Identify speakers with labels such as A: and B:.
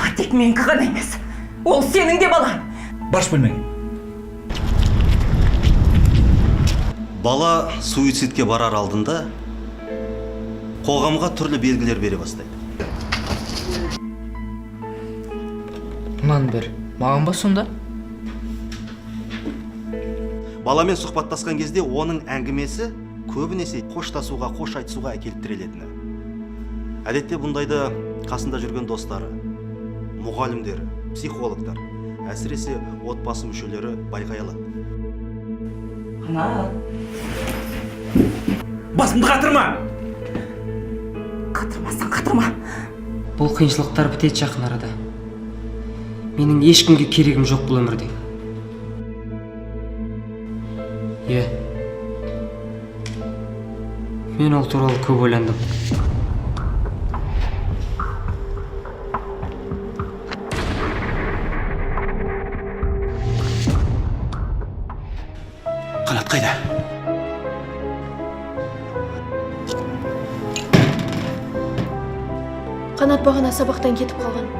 A: Бала тек менікі ғана емес. Ол сенің де балаң.
B: Баршы бөлмеңе.
C: Бала суицидке барар алдында қоғамға түрлі белгілер бере бастайды.
D: Мынаның бәрі маған ба сонда?
C: Баламен сұхбаттасқан кезде оның әңгімесі көбінесе қоштасуға, қош айтысуға әкеліп тірелетіні. Әдетте бұндайды қасында жүрген достары, мұғалімдері, психологтар, әсіресе отбасы мүшелері байқай алады.
A: Ана,
B: Басымды қатырма.
A: Қатырмасаң қатырма.
D: Бұл қиыншылықтар бітеді жақын арада. Менің ешкімге керегім жоқ бұл өмірде. Иә. Мен ол туралы көп ойландым.
C: Қанат қайда?
E: Қанат бағана сабақтан кетіп қалған.